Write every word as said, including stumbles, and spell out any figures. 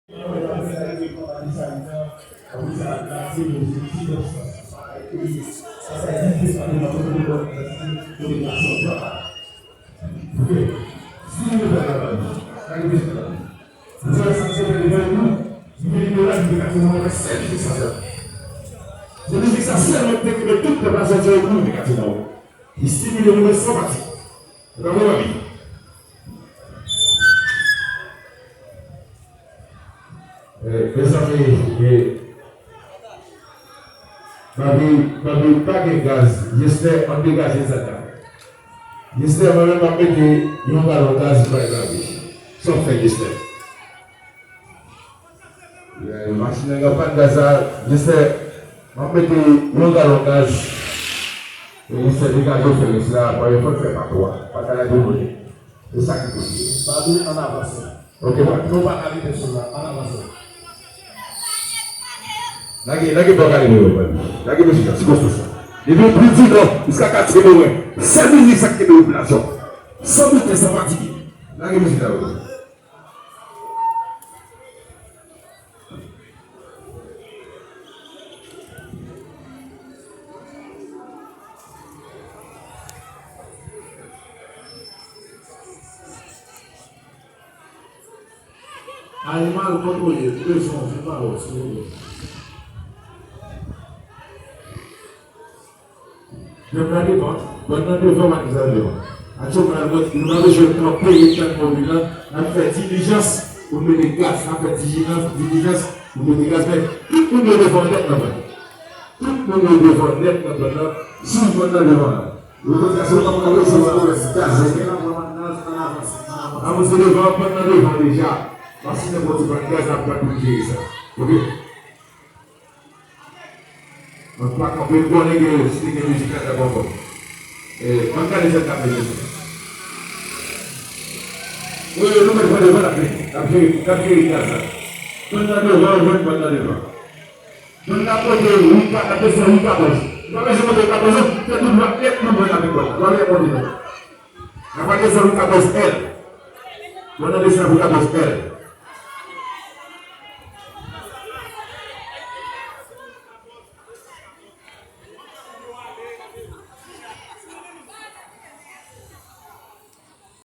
Se mizik sa sèlman ki te kenbe tout pèp la sòti nan ekonomi katye nan. Li estimile nou men sanpati. Bravo, Babi. Eh, mezanmi, eh, Babi, Babi, pa gen gaz. Jestè, ann degaje sa la. Jestè, mwen menm, m ap mete yon galon gaz bay Babi. Sa w fè, Jestè? Eh, machin nan gen pann gaz la, Jestè, m ap mete yon galon gaz. E Jestè, degaje w fè rès la, pa gen fòk fè pa twa. Pa ta la demole. Se sa ki posib. Babi, ann avanse. Ok, pa. Nou pa ka rete sou la. Ann avanse. Lage, lage bò kale nou yo, Babi. Lage mizik la, sikonstans la. Depi yon pil divan, jiska katye Moren. Sèl mizik sa ki kenbe popilasyon. San biten, san fatige. Lage mizik la, yo. Animal kontwole, bezwen, vin pa wè, silvouplè. Bann nan devan, bann nan devan, pa gen zam devan. Aktyèlman, nou pa bezwen kanpe, tann mobila, n ap fè dilijans pou n mete gaz, n ap fè dilijans, dilijans pou n mete gaz, men tout moun yo devan nèt nan bann. Tout moun yo devan nèt nan bann nan, sou bann nan devan la. Revandikasyon pa pral resevwa gaz. Avanse devan, bann nan devan deja. Paske nenpòt ki pa gen gaz, n ap bat pou n jere sa. Ok? Mwen pa kanpe, m konnen gen, si te gen mizik la, t ap ankò. Eh, ann gade sa k ap vini. Wi, wi, nou mèt pran devan l ap vini. L ap jere, l ap jere gaz la. Bann nan devan, jwenn bann nan devan. Bann nan pote wi ka, n ap desann wi katòz. Nou pa bezwen monte wi katòz non, fè tou dwat nèt nou jwenn avèk bann nan. Nou pa bezwen monte non. N ap desann wi katòz L. Bann nan desann wi katòz L.